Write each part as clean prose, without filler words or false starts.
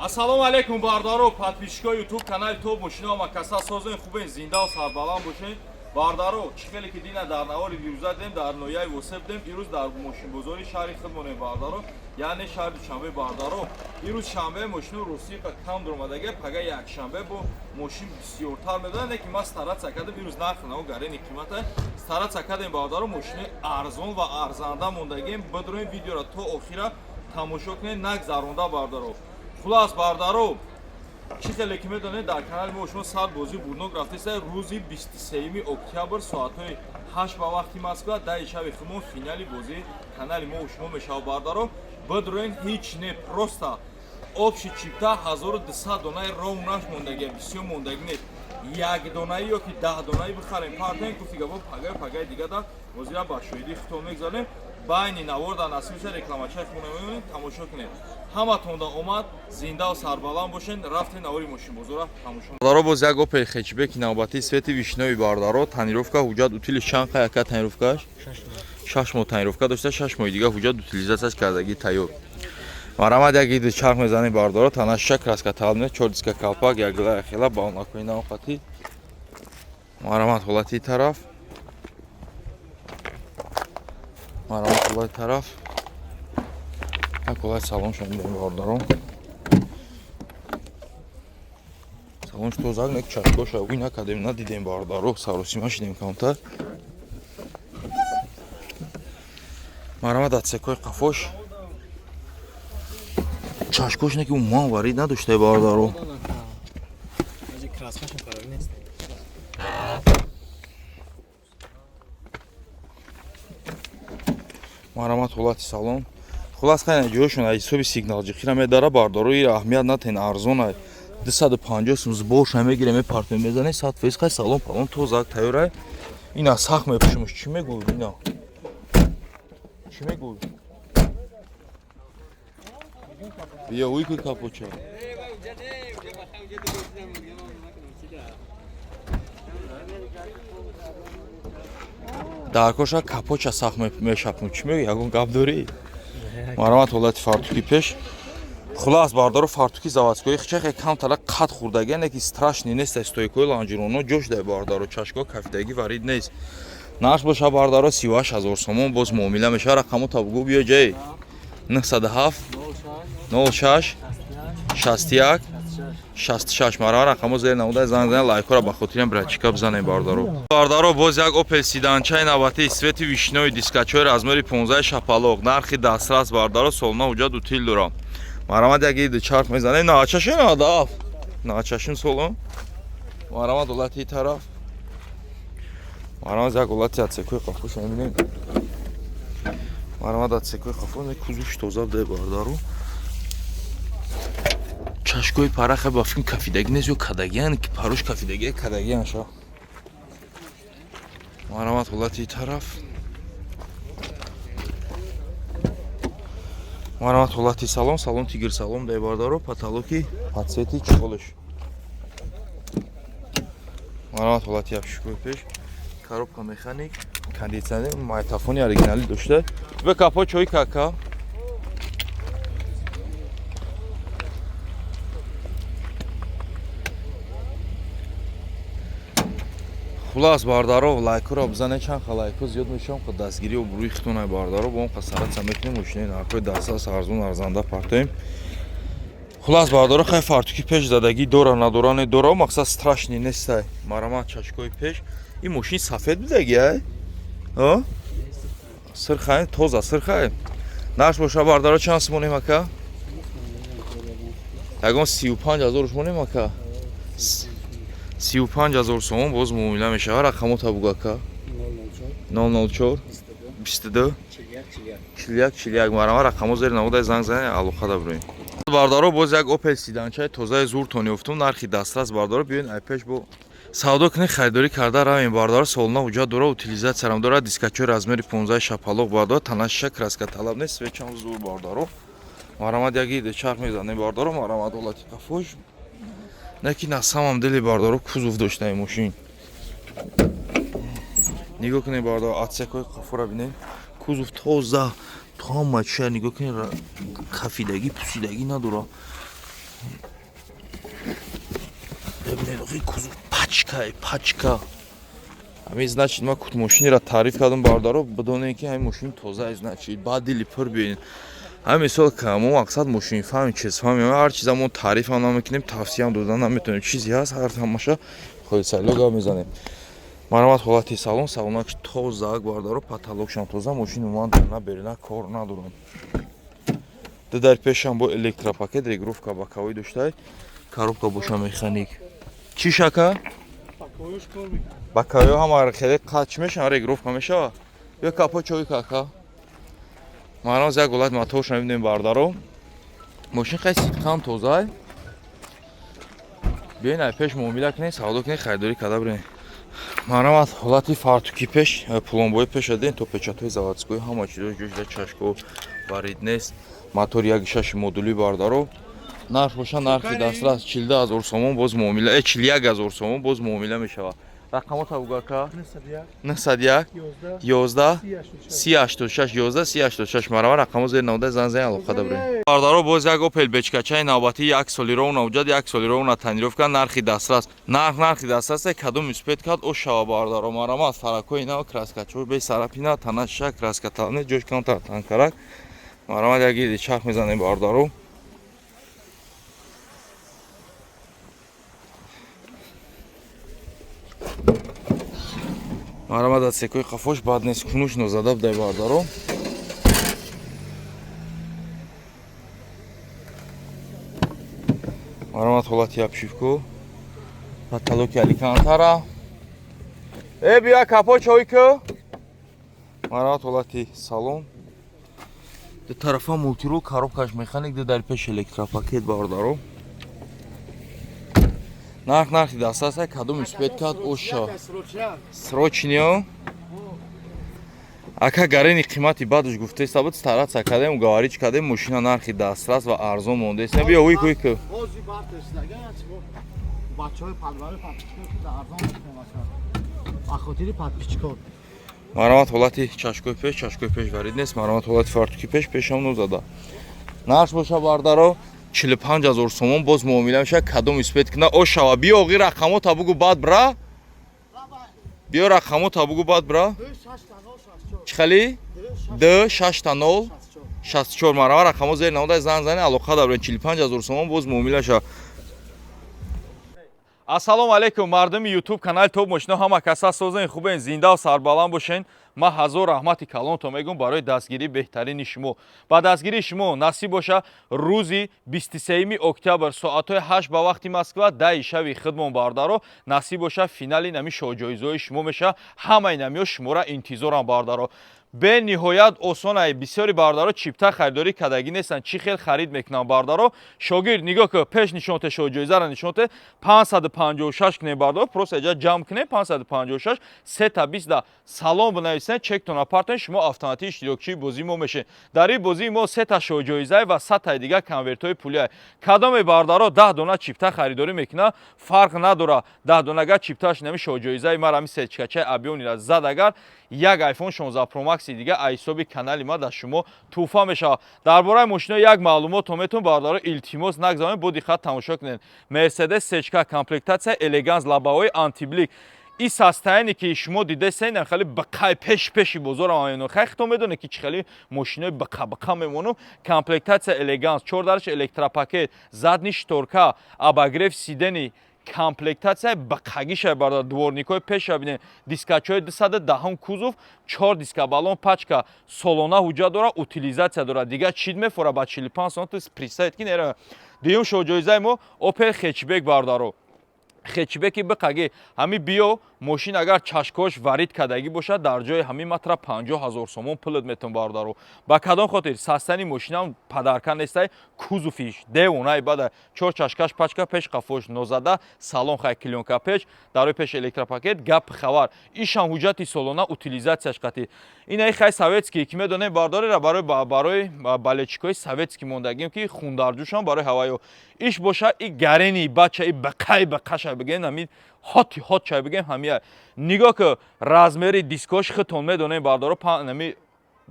Ассалому алайкум, бародаро, подписчикои YouTube канали Топ Мошино. Ма каса созен, хубен, зинда ва сарбаланд бошен. Бародаро, чӣ хеле ки дина дар навори дирӯза дем, дар ноҳияи Восеб дем, ирӯз дар мошинбозори шаҳри худмонем, бародаро, яъне шаҳри Душанбе. Бародаро, ирӯз шанбе, мошино русиқа кам дуромадага, пага якшанбе бо мошин бисёртар медонад, не ки ма стараться кардем, ирӯз нарх наво гарени қимата стараться кардем, бародаро, мошини арзон ва арзанда мондагем. Бидроем, видеоро то охира тамошо кунед, нагзаронда, бародаро. Хулас, бародаро, чӣ хеле ки медонед, дар канали мо шумо сар бозӣ бурнок рафтеста. Рӯзи 23 октябр соатҳои 8 ба вақти Москва, 10 шаби худмон финали бозии канали мо шумо мешавад. Бародаро, бидроен, ҳеҷ не, просто общий чипта 1200 донаи ровнаш мондагия, бисёр мондагӣ нест. Як донаи ё ки 10 донаи бихарем, партоем. Гуфти гапо, пагаю пагаи дигада бозира ба шоҳидии худтон мегзарем. Байни навор дар насиб ша рекламачаи худмона мебинем, тамошо кунед. Ҳаматонда омад, зиндаву сарбаланд бошед. Рафтем, навори мошинбозора тамошо. Бародаро, боз як Опел хэтчбеки навбатии цвети вишнёвый, бародаро, тонировка, ҳуҷҷат, утили чанд қа яка тонировкааш? 6 моҳ тонировка дошта, 6 моҳи дига ҳуҷҷат, утилизатсияш кардагӣ тайёр. Марамад, як иди чарх мезанем, бародаро, танаша краска талаб не, чор диска калпак, як гила хела балонакои навқатӣ. Марамад, ҳолати тараф. Марамад, ҳолати тараф. Як ҳолати салон шумо мебинем, бародаро. Салонш тозак, нек чашкоша уй накардем, надидем, бародаро, саросима шидем камтар. Марамад, отсекои қафош. Чашкош не ки умуман варид надоштай, бародаро. Краскашон қарор нест. Марамад, ҳолати салон. Хулас, хайна ҷояшон аз ҳисоби сигналҷиқира медара, бародаро, ира аҳамият натен, арзона. 250 сум сборша мегирем, мепартем, мезанем 100%. Хай, салон палон тозак тайёрай. Ина сахт мепӯшимш, чӣ мегӯй, ина чӣ мегӯй? Бия, уй ки капоча. Дар коша капоча сахт мешапнум, чӣ мегӯй, ягон гап дорӣ? Марамат, ҳолати фартуки пеш. Хулас, бародаро, фартуки заводской хчахе камтара қад хӯрдагия, не ки страшный нест, стойкои лонжероно ҷош дай, бародаро, чашко кафидагӣ варид нест. Нарх боша, бародаро, 38 000 сомон, боз муомила мешава. Рақамо табугӯ, биё ҷай. 907 06 61 66. Мара рақамо зер намуда, занг занед, лайкҳоро ба хотирам братчика бизанем, бародаро. Бародаро, боз як Опел седанчаи навбатии цвети вишнёвый, дискачои размери 15 шапалоқ, нархи дастрас, бародаро, солона ҳуҷҷат, утил дорам. Марамад, як иди чарх мезанем, наачаши надаф наачашин солон. Марамад, ҳолати тараф. Марамад, як ҳолати отсекои қафош мебинем. Марамад, отсекои қафо, кузовш тоза буде, бародаро. Чашкои параха ба филм кафидагӣ нест ё кадагиян, ки парош кафидагия, кадагиян ша. Марамад, ҳолати тараф. Марамат, ҳолати салон. Салон тигр салон дай, бародаро, потолоки подсвети, чехолш. Марамат, ҳолати обшивкои пеш, коробка механик, кондитсионер, магнитофони оригиналӣ дошта. Бе капо чой кака. Хулас, бародаро, лайкҳоро бизанед, чанд ха лайкҳо зиёд мешавам, ха дастгирӣ обрӯи худтонай, бародаро, бо он қа саратса мекунем, мошинаи нархҳои дастрас, арзон, арзанда партоем. Хулас, бародаро, хай, фартуки пеш задагӣ дора, надора, не дора, мақсад страшный нестай. Марамат, чашкои пеш. Ин мошин сафед будаги ай? А? Сирхай, тоза сирхай. Нарх боша, бародаро, чанд сомонем, ака? Ягон 35 000 монем, ака? 35 000 сомон, боз муомила мешавад. Рақамота бугу, ака. 004 22 41 41. Марама, рақамо зери намудай, занг занед, алоқада бироем. Бародаро, боз як Опел седанчаи тозаи зуртон ёфтум, нархи дастрас, бародаро, биёед, ай пеш бо савдо кунед, харидорӣ карда равем, бародаро. Солона ҳуҷҷат дора, утилизатсиярам дора, дискачои размери 15 шапалоқ, бародаро, танаша краска талаб нест, свечам зур, бародаро. Марамад, як иде чарх мезанем, бародаро. Марамад, ҳолати қафош. Не ки на самом деле, бародаро, кузов доштаи мошин. Нигоҳ кунед, бародаро, отсекои қафора бинед, кузов тоза, то ҳама чиа нигоҳ кунед, кафидагӣ, пусидагӣ надора. Бинед, охи, кузов пачка, пачка. Ҳамин, значит, ма кут мошинеро таъриф кардам, бародаро, бидонем, ки ҳамин мошин тоза, значит, баъд дили пур биёед. Ҳамин мисол, мо мақсад мошинфаҳм, чизфаҳм, ҳар чиза мо таърифам намекунем, тавсияам дода наметавонем. Чизе ҳаст, ҳар ҳамаша холисайло гап мезанем. Марҳамат, ҳолати салон, салонакш тоза, бародаро, потолокшам тоза, мошин умуман на берина кор надорам. Ду дар пешам бо электропакет, регулировка боковой доштай, коробка боша механик. Чӣ шака? Боковой ҳама хеле қач мешавад, регулировка мешава. Ё капо чой кака. Марҳамат, як ҳолат моторша мебинем, бародаро. Мошин хеле сидқан тоза. Биёин, ай пеш муомила кунед, савдо кунед, харидорӣ карда биред. Марҳамат, ҳолати фартуки пеш, пломбои пеш дидем, то печатҳои заводской, ҳама чизо ҷӯшда, чашко варид нест. Мотор 1,6 модули, бародаро. Нарх боша, нархи дастрас 42 000 сомон, боз муомила, 41 000 сомон, боз муомила мешавад. Рақамота бугака: 901 11 3086, 11 3086. Марҳамат, рақамо зери навода, зан зан, алоқа дабрем. Бародаро, боз як Опел бечкачаи навбатӣ, як соли ровно уҷад, як соли ровно тонировка, нархи дастрас, нарх нархи дастрас. Кадом успеть кард, о шава, бародаро. Марҳамат, фаракҳои нав, краскачо бе сарапина, танаша краска талне, ҷош камтар танкарак. Марҳамат, як гирди чарх мезанем, бародаро. Марҳамат, отсекои қафош бад нест, кунуш нозада будай, бародаро. Марҳамат, ҳолати обшивку, потолоки алькантара. Э, бия, капо чой ку. Марҳамат, ҳолати салон, ду тарафа мультирул, коробкаш механик, ду дар пеш электропакет, бародаро. Нарх нархи дастрас, кадом успеть кард, оша срочный. Ака, гарени қимати бадш гуфтеста буд, стараться кардем, уговорить кардем, мошина нархи дастрас ва арзон мондест. Биё, уик, уик. Бачаҳои падвари подписчикор арзон ба хотири подписчикор. Марҳамат, ҳолати чашкои пеш, чашкои пеш варид нест. Марҳамат, ҳолати фартуки пеш, пешам нозада. Нарх боша, бардаро, 45 000 сомон, боз муомила мешавад. Кадом успеть куна, о шава. Биё, оғи, рақамота бугу, баъд бра. Биё, рақамота бугу, баъд бра. Чӣ хали? Д шашта нол 64. Марҳамат, рақамо зери навода, зан зани, алоқа дабрен. 45 000 сомон, боз муомила шавад. Ассалому алайкум, мардуми Ютуб канали Топ Мошино, ҳама каса созен, хубен, зиндаву сарбаланд бошен. Ман ҳазор раҳмати калонто мегӯм барои дастгирии беҳтарини шумо. Ба дастгирии шумо насиб боша, рӯзи 23 октябр, соатҳои 8 ба вақти Москва, 10 шави хидмон, бардаро, насиб боша, финали нами шоҳҷоизҳои шумо меша. Ҳамаи намиҳо шуморо интизорам, бардаро. Бениҳоят осонай. Бисёри бардаро чипта харидорӣ кардагӣ нестанд. Чӣ хел харид мекунанд, бардаро? Шогирд, нигоҳ кун, пеш нишонте, шоҳҷоизаро нишонте. 556 кунем, бардаро, просто эҷа ҷамъ кунем 556, сета 20 да салом бинависен, чектона партен, шумо автоматик иштирокчии бозии мо мешед. Дар ин бозии мо сета шоҳҷоизае ва 100таи дигар конвертҳои пулие. Кадоме, бардаро, 10 дона чипта харидорӣ мекунад, фарқ надорад, 10 донага чиптааш нами шоҳҷоизаи мара, ҳами сечкачаи абёнира зад, агар як iPhone 16 Pro Max дига аз ҳисоби канали ма дар шумо тӯҳфа мешавад. Дар бораи мошино як маълумот метон, бародаро, илтимос, нагзавонед, бо диққат тамошо кунед. Мерседес сечка, комплектация элеганс, лобовой антиблик. И состояние, ки шумо дидесен, хеле бақай пеш пеши бозорам амино. Хай, хито медонед, ки чӣ хеле мошинои бақа бақа мемонам. Комплектация элеганс, чор дараш электропакет, задний шторка, обогрев сидений, комплектация бақагиша, бародар. Дворникҳои пеша бинед, дискачҳои 210, кузов, чор диска, баллон пачка, солона ҳуҷҷат дорад, утилизация дорад. Дигар чид мефора ба 45 сом, представить ки нера. Дуюм шоҳҷоизаи мо Опел хэтчбек, бародаро, хэтчбеки биқаги. Ҳами биё, мошин агар чашкош варид кардагӣ бошад, дар ҷои ҳамин матра 50 000 сомон пулат метон, бародаро. Ба кадом хотир? Састани мошинам падарка нестай, кузовиш девонаи бада, чор чашкаш пачка, пеш қафош нозада, салон хай клёнка, печ, дарои пеш электропакет, гап хабар. Ишам ҳуҷҷати солона, утилизацияш қатӣ. Инаи хай советский, ки медонем, бардорера, барои болельщикои советский мондагим, ки хундарҷӯшам барои ҳаваё. Иш боша, и гарени бача, и бақаи бақаша бигем, ҳамин хоти хот чай бигем, ҳамия. Нигоҳ ки, размери дискош хитон медонем, бардоро, ҳами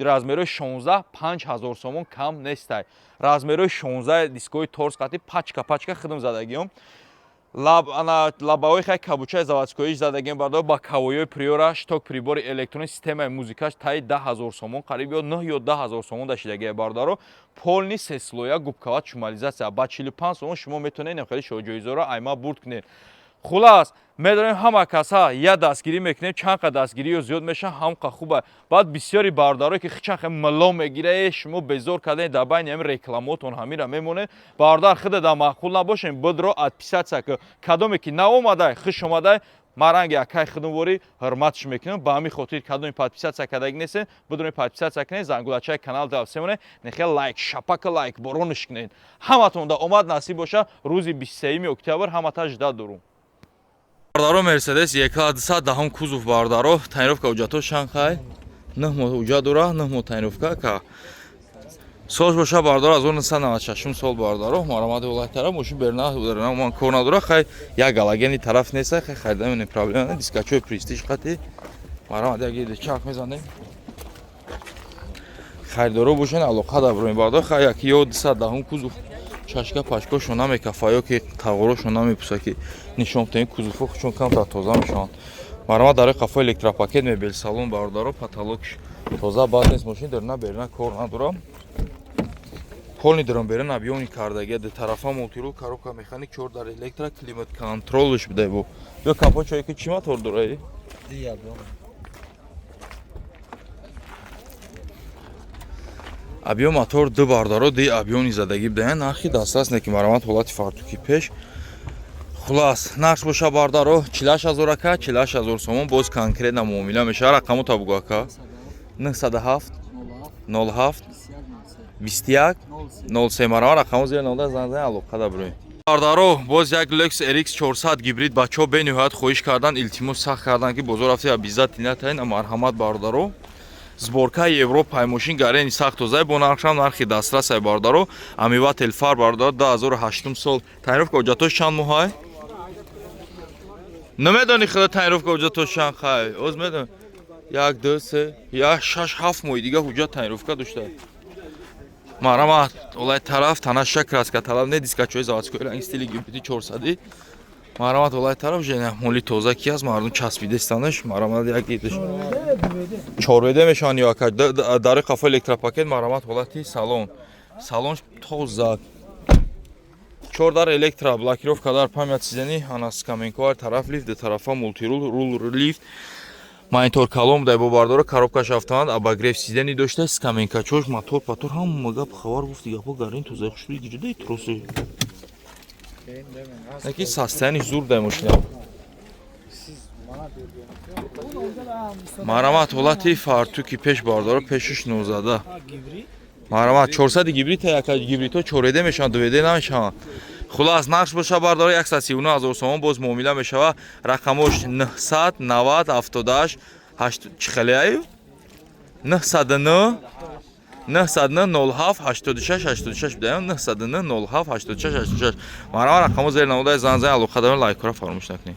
размерои 16 5000 сомон кам нестай. Размерои 16 дискои торс қатӣ, пачка пачка хидм задагиём. Лаб ана лабаои хай кабучаи заводскоиш задагем, бардаро, ба кавоёи приора, шток, прибори электронӣ, системаи музикаш таи 10 000 сомон, қариб ё 9 ё 10 000 сомон дашидагия, бардаро. Полный сеслоя, губкава, чумализация. Ба 45 сомон шумо метавонед хеле шоҳҷоизоро айма бурд кунед. Хулас, медонем, ҳама каса я дастгирӣ мекунем, чанд қа дастгириё зиёд мешавад, ҳам қа хуба. Баъд бисёри бародарое ки чанд қа мило мегира, э, шумо безор кардем, дар байни ҳами рекламотон ҳамира мемонед. Бародар, худа дар маъқул набошем, будро отписаться ки кадоме ки наомадай, хуш омадай. Ман ранги акай худумворӣ ҳурматш мекунам. Ба ҳамин хотир кадоми подписаться кардаги нестем, бидуни подписаться кунед, зангулачаи канал давсе монед, нехе лайк шапака, лайк боронш кунед. Ҳаматон да омад насиб боша. Рӯзи 23 октябр ҳамата жда дорум, бардаро. Мерседес Е-класс 210 кузов, бардаро, тонировка ҳуҷҷатҳо шанхай, 9 моҳ ҳуҷҷат дора, 9 моҳ тонировка ка. Солш боша, бардаро, 1996 сол, бардаро. Марамади ҳолати тараф мошин берна ман кор надора. Хай, як галогени тараф неста, хай, харида не проблема. Дискачои престиж қати, марамад, як иде чарх мезанем. Харидоро бошен, алоқа даброем, бардаро. Хай, як ё 210 кузов, чашка пашкошон намекафа ё ки тағорошон намепуса, ки нишон битаем. Кузовҳо чун камтар тоза мешаванд. Марамад, дарои қафо электропакет, мебел, салон, бародаро, потолок тоза, бад нест. Мошин дерна берна кор надорам, полный дерон берен объёмный кардагия, ду тарафа мультирул, коробка механик, чор дар электро, климат контролш бидай. Бо ё капот чое ки чӣ мотор дораи? Объём мотор ду, бардаро, ди объёмный задагӣ бидаян. Нархи дастрас не ки, марамат, ҳолати фартуки пеш. Хулас, нарх боша, бардаро, 48 000, ака, 48 000 сомон. Боз конкретно муомила мешава. Рақамота бугу, ака. 907 07 21 03. Марама, рақамо зери нода занг зан, алоқа даброем, бардаро. Боз як Lexus RX 400 гибрид. Бачаҳо бениҳоят хоҳиш кардан, илтимос сахт кардан, ки бозор рафти обязательно таин. Марҳамат, бародаро, сборкаи Европаи, мошин гарени сахт тозай, бо нархшам нархи дастрасай, бародаро. Омыватель фар, бародаро, 2008 сол. Тонировка ҳуҷҷатош чанд моҳай? Намедони худа тонировка ҳуҷҷатош чанд? Хай, оз медон: як, ду, се, як, шаш, ҳафт моҳи дига ҳуҷҷат тонировка дошта. Марама, олай тараф танаша краска талаб не, дискачои заводской, ранги стили гибриди 400. Марамат, олай тараф жена моли тоза ки аст, мардум часпидастанаш. Марамат, як идиш чорведа мешаванд ё ака. Дари қафо электропакет. Марамат, ҳолати салон, салон тоза, чор дар электро, блокировка дар, память сиденья, ана скаменкоар тараф, лифт, тарафа мультирул, рул, лифт, монитор калом дай бо, бардора. Коробкаш автомат, обогрев сиденья дошта, скаменкачош, мотор патор, ҳама гап хабар гуфти гапо. Гарин тоза, хушрӯи гиҷудаи троси. Яки состояние зур дай мошина. Марамат, ҳолати фартуки пеш, бардора, пешиш нозада. Марамат, 400 гибрид, яка гибридҳо чореде мешаванд, дуведе намешаванд. Хулас, нарх боша, бардора, 139 000 сомон, боз муомила мешава. Рақамош 990 78 8 чӣ хелеаю? 909 909 07 86 86 бидаям, 909 07 86 86. Марама, рақамо зери намудаи, занг зан, алоқа дорем. Лайкҳоро фаромӯш накунед.